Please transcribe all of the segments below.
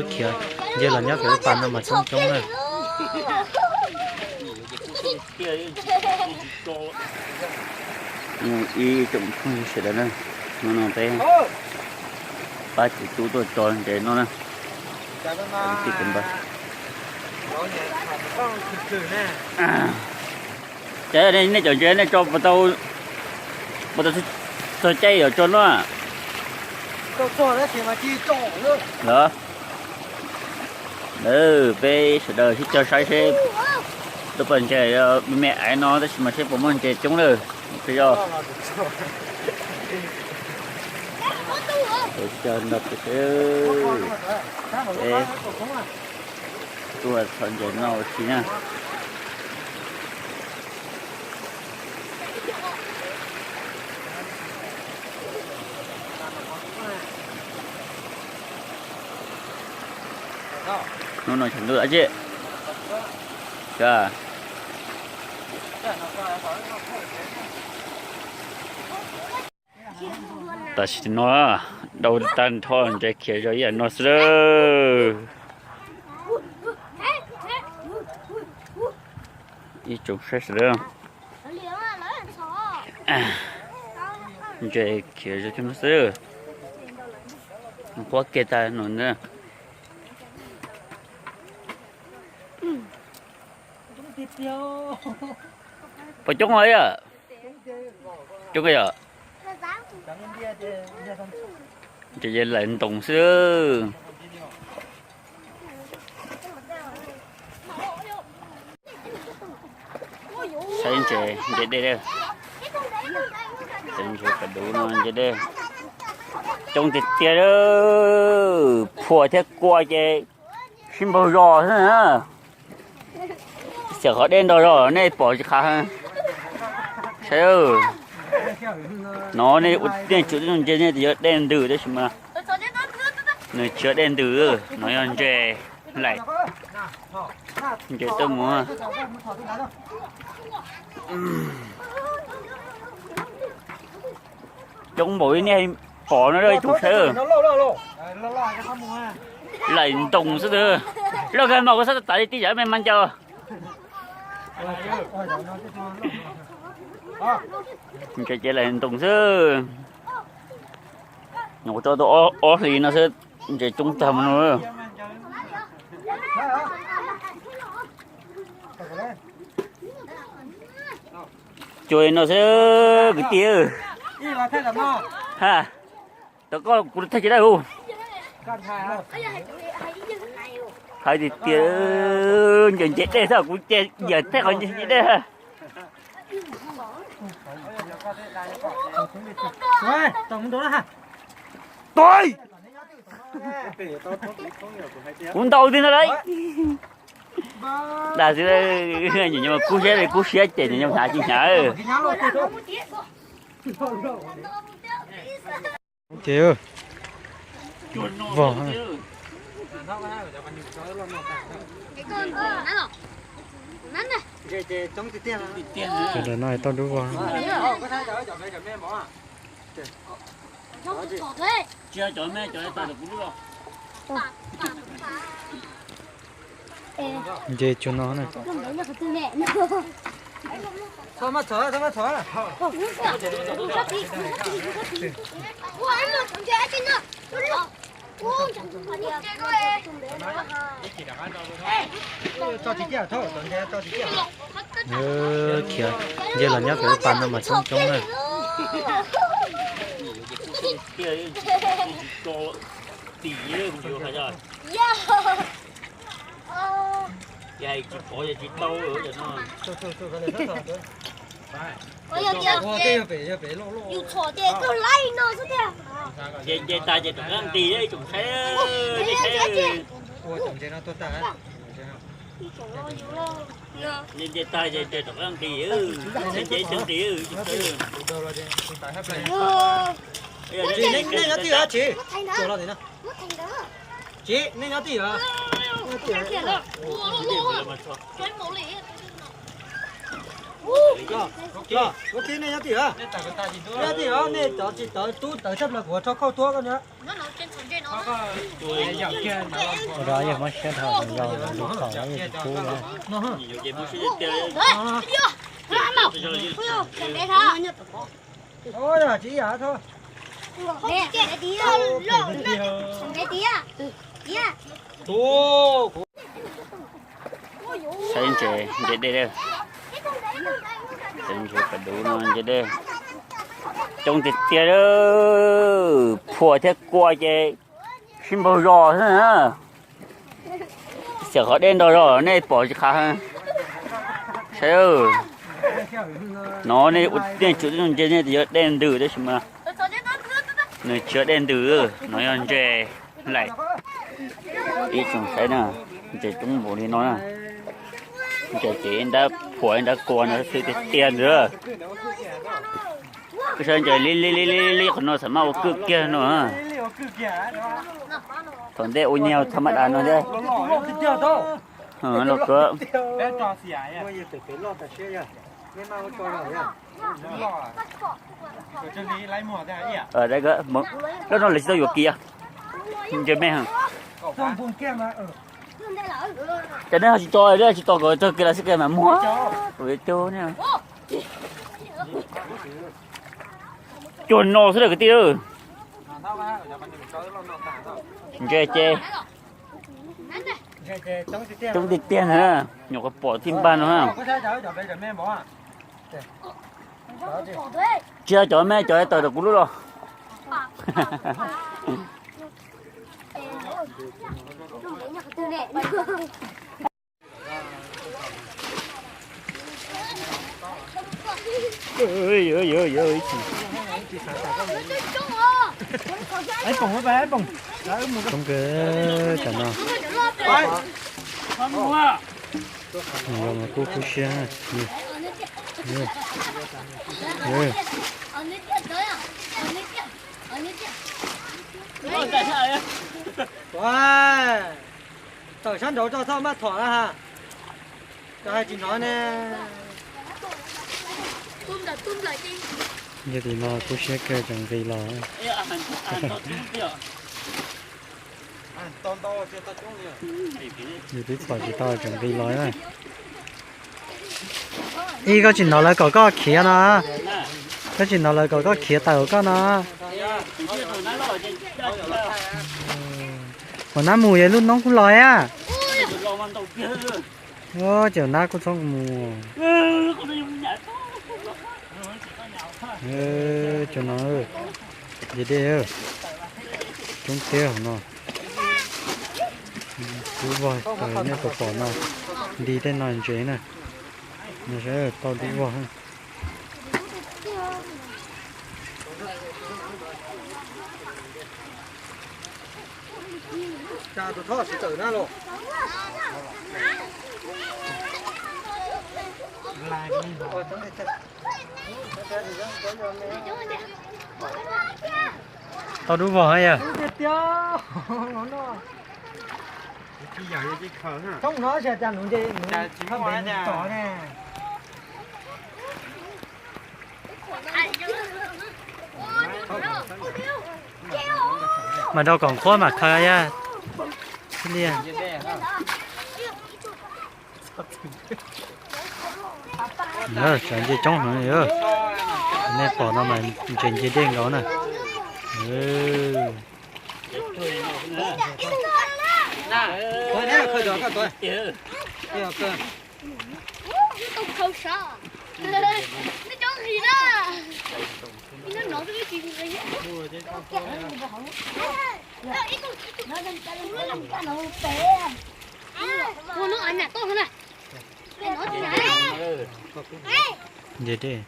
Khiav, nce los nyob pem lub pas no mas coob coob na. Ib tsoom phooj ywg sawv daws na, hnub no peb pab txiv tub tuaj tso ntses no na. Ces nej cov ntses nej tso puas tau txog caij yuav tso no? Los, peb sawv daws sib caug saib seb tuaj pom ntses me me aiv no tab sis mas seb puas muaj ntses coob lawm. Peb tuaj txhom ntses no ua si na. Hnub no tshav ntuj dab tsi? Tam sim no dau tag nrho ntses khiav zog ib yam no xwb lawm. Ib tsoom saib sawv daws, ntses khiav zog coob no xwb. Qhuav kiag tag no na. Puas coob os yom? Coob yom? Ntses ces laim ntoos xwb. Saib ntses, ntses dej, ntses pem duv no ntses dej coob tiag tiag. Phuam thiab kua ces sib npaug zos xwb na. Xyov qhov dej ntog zog nej pom tsis qha. Saib, no nej ua tiaj tsum ntses nej tias yog dej ntws tab sis mas nws tsis yog dej ntws, no yog ntses laim, ntses tuaj mus. Coob npaum li nej pom no ib tsoom saib. Laim ntoos xwb. Loj kawg mas kuv xav tas li tib yam me mas ncaws. Ntses ces laim ntoos xwb. Nyuam qhuav tso tau ob hlis no xwb, ntses coob tag mus no. Cua li no xwb kwv tij. Ha, tau koj kuv thaij tsis tau hu. Hais tiag tiag, ncaws ntses dej xwb kuv ces yawm thaij qhov ntses dej. Tuav, kuv ntaus tiag ntag lauj. Dag xwb, nyiam nyob kub siab li kub siab ces nyiam nyob hnyav tsis hnyav. Ces vog, sawv daws no tau dub vog. Nce tsuag no na. Khiav, nce los nyob pem lub pas no mas coob coob na. Nce tag ces rov qab nqis ib tsoom saib. Nce tag ces rov qab nqis, nce tag nqis. Tsis, nej nyob twj ywm tsis? Tsis, nej nyob twj ywm. Ua tib nej nyob tim, nyob tim os, nej cov tsis tawv tub tawv tshaj plaws kuv rho khauj tuab koj na. Ua rau yog muab siab dhau yog lus thaum yog tsis tub na. Tsis ib yam tho. Saib ntses, ntses dej, ntses pas duv no ntses dej coob tiag tiag, phuam thiab kua ces sib npaug zos xwb na. Xiam qhov dej ntog zog nej pom tsis qhav. Saib, no nej ua tiaj tsum ntses nej tias yog dej ntws tab sis mas nws tsis yog dej ntws, no yog ntses laim. Ib tsoom saib na, ntses coob npaum li no na. Ntses ces ib nrab phuam ib nrab kua no xwb tiag tiag ntag. Koj saib ntses li li li li li qhov no xav maj ua kwj kiag no. Thaum ntej ua nyiag tha maj das no thiab. Los kov. Lub no lawv tsis tau yuav kiag. Ntses me heev. Cov nej ho tsis tos, tsis tos kom tag kiag los xwb kiag mas muag. Cuag no xwb lawm kwv tij. Ntses ces coob tiag tiag na, nyuam qhuav pom tij npag no na. Tsis yog cov me cov tawm rau kuv lub los. Coob kawg tam no. Nws zoo kub kub siab. Tawm sab nraud tso txhob maj thom na ha. Tsis hnov ne. Yog tim no kub siab kawg tseem nqis los. Yus twb txhom tsis tau tseem nqis los na. Ib, koj tsis hnov lawv kom koj khiav no? Koj tsis hnov lawv kom koj khiav tawm koj no? Ua nab mus yog lub noob kuj los a. Ces nab kuj txhob mus. Cov no, ntses dej coob tiag hauv no. Dub vog tawm nej pom pom no, nti tej no ntses na. No saib tau dub vog. Tau dub vog yog. Mas rau kom qhuab mas khaws yog. Li sawv ntses coob heev li. Nej pom no mas ntses ntse dej nkaus na. Ntses dej.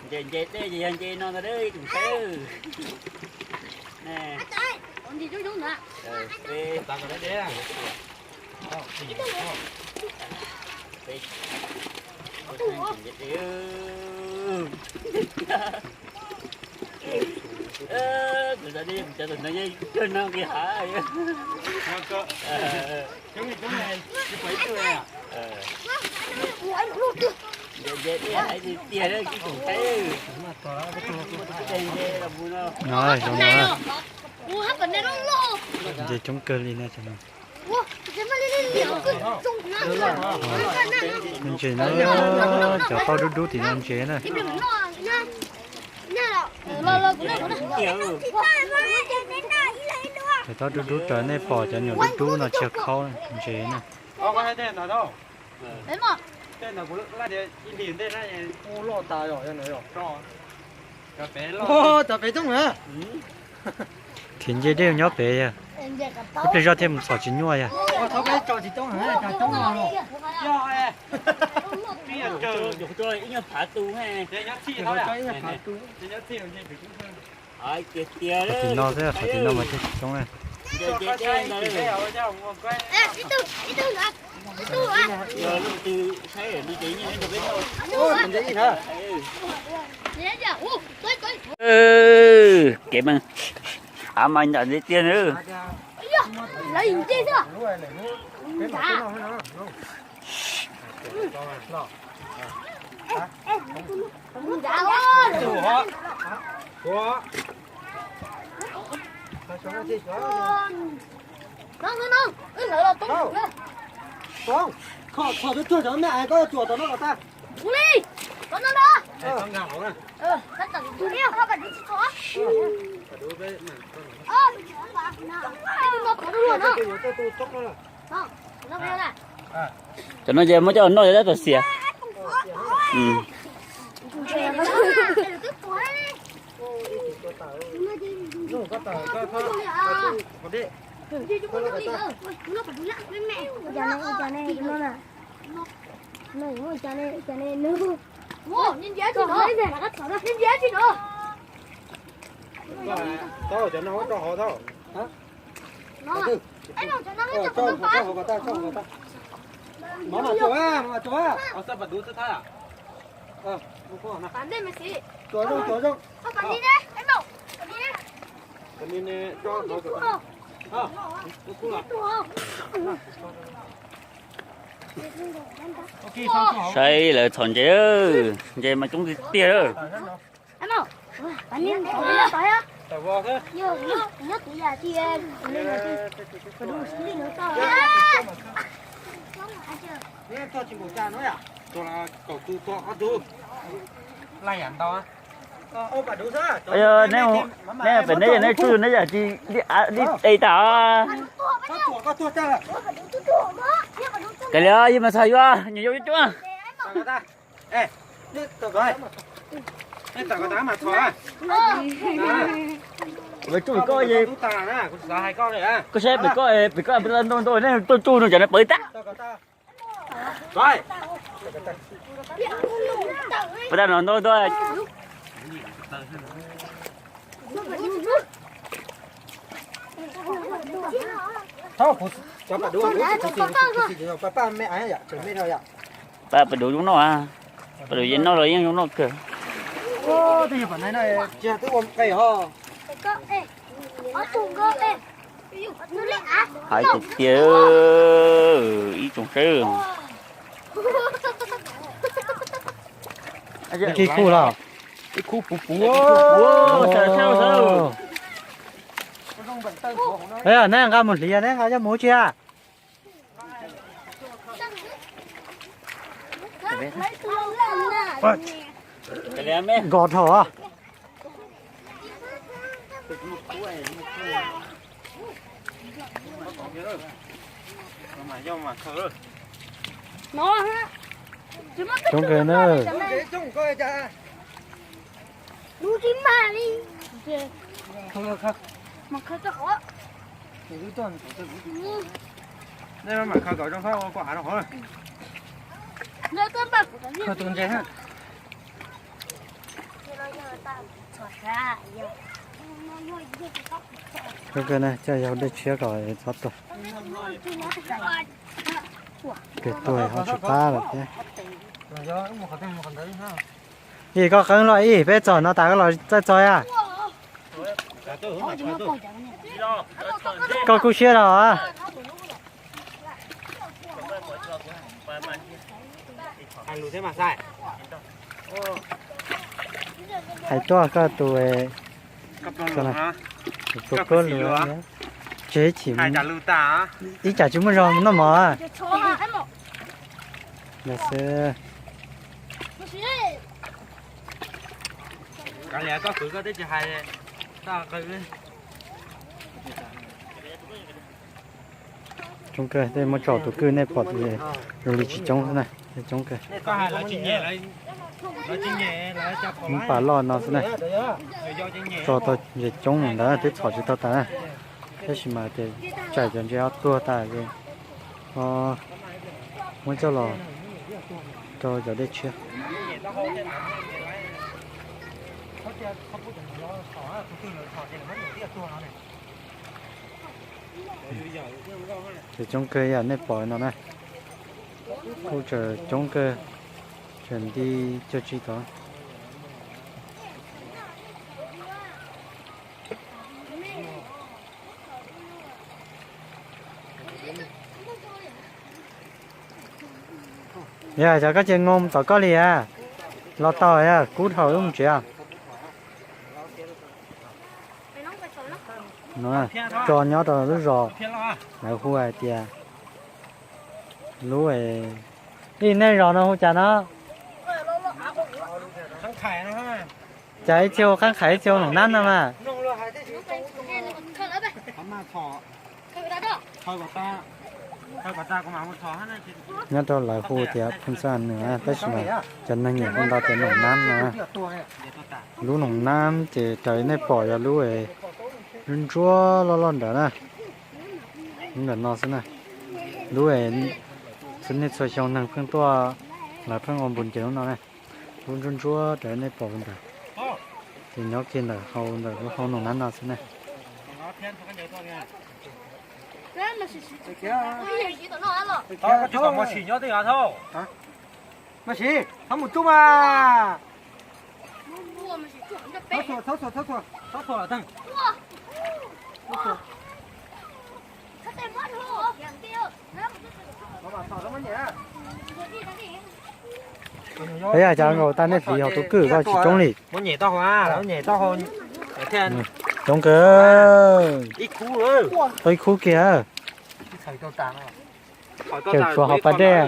Ntses dej ces yog ntses no ntag ib tsoom saib. Tus no yeej cog no nqis hav. Nce coob kawg li na. Ntses no, cov tauj dub dub tim no ntses na. Cov tauj dub dub raws nej pom cov nyuam dub dub no tsis yog khaub ntses na. Khiav nce dej nyob pem yog. Ib pliag zoj thiaj mus txhom tsis nyuaj yog. Qhov tim no xwb, qhov tim no mas thiaj tsis coob na. Kev mas av mas nram ntej tiag na. Kho, kho tuaj tuag cov me ais koj yuav tsuam tom no kom tag. Ua li, kom no ntag. Cov no ces muab coj noj cov tab tom xiav. Tau, cov no muab rau hauv tau. Tsuav, tsuav, tsuav. Saib lawv txhom ntses, ntses mas coob tiag tiag. Nej pem neb, neb tsuj neb yam tsis li, li es tas. Kav liam, yus mas txog yuav, nyias yuav cuab. Tsuj koj, koj saib pem koj, pem koj ntau ntau, nej tuaj tsuj no cov no pawv tag. Pawv tag no ntau ntau. Pab pem duv zoo noj, pab duv yeej noj los yeej zoo noj kawg. Hais tiag tiag, ib tsoom saib. Ib khub los, ib khub puv puv. Neb nqa mus hliv, neb nqa coj mus tsi a? Nkos dhau. Coob kawg na. Kawg na, coj yau dej tshiab kom txhob tuag. Kev tuag ho tsis qab lawm thiab. Ib, koj qeeb los ib, peb txog no tas koj los txawj txog a. Koj kub siab los. Hais lus thiab mas sai. Hais tuaj koj tus, tus pluag lus, tsis chim, ib tsam tsis muaj zog mus noj mov. Xwb. Coob kawg, tej muab tso tus kwj nej pom zoo li tsis coob xwb na, coob kawg. Muab pas loj no xwb na, tso tau ntses coob mus ntawd twb txhom tsis tau tas na. Tab sis mas ces tsam cov ntses ho tuag tas ces ho muab coj los rau cov dej tshiab. Ces coob kawg yam nej pom no na, kuj tseem coob kawg, tseem nti cuag tsi tod. Yog cov koj cia ngo mus tom koj li a, los tau, kub dhau lub mus tsev. Tso nyob rau lub zos, lawv hu hais tias lub, ib nej zos no hu cas no? Cas ib txhia hu Qab Qhais ib txhia hu Noom Nab no mas. Nyob rau lawv hu tias Phooj Xab Nws, tab sis mas cov neeg nyiam hu ntau tias Noom Nab no. Lub Noom Nab ces raws nej pom yog lub ntsuab ntsuab loj loj nrad na. Lub ntawm no xwb na. Lub nej txhua xyoo neeg pheej tuaj, lawv pheej ua npus ncees lub no na. Lub ntsuab ntsuab raws nej pom ntawd. Ces nyob kiag ntawm hau ntawm lub hau Noom Nab no xwb na. Maj Siv, txhob mus tsuj mas. Yog cas nkaus tag nej hliv hauv tus kwj koj tsis coob li. Coob kawg, tau ib khub kiag. Ces tshuav hauv pas dej.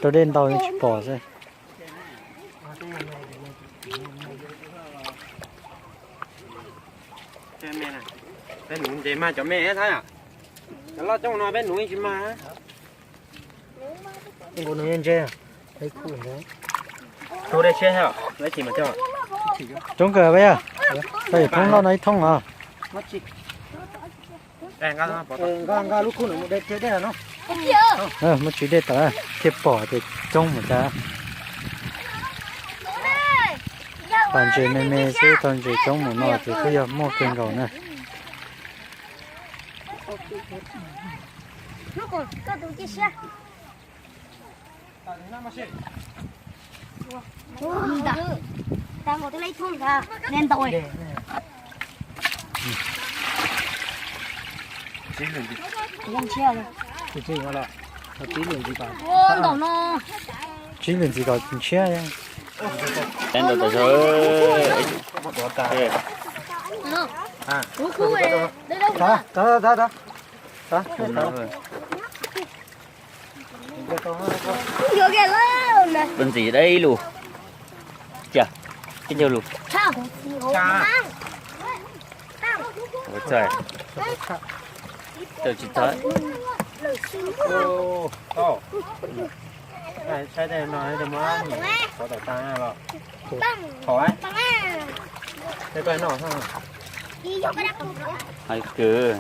Rau dej ntau tsis pom xwb. Peb nuv ntses mas cov me thiab, cov loj coob no peb nuv tsis mag. Tus dej tshiab thiab, ib chim mas coj. Coob kawg peb yog, tau ib thoob loj no ib thoob os. Muab tsis dej tawm thiaj pom tias coob mus cas. Pas ntses me me xwb tau ntses coob mus no ces kuj yog muaj kawg nkaus na. Tsib lwm ntxiv kom ntshiab. Lub ntxiv dab ib lus, cas ib caug lus. Tsis txhob. Hais kwv.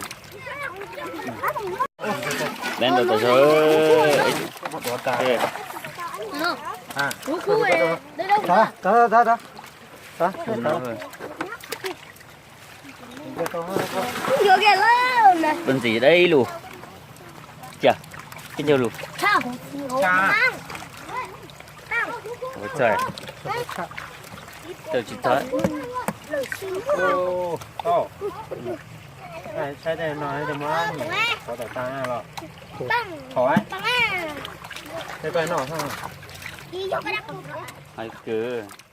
Lub ntxiv dab ib lus, cas ib caug lus. Tsis txhob. Koj no, hais kwv.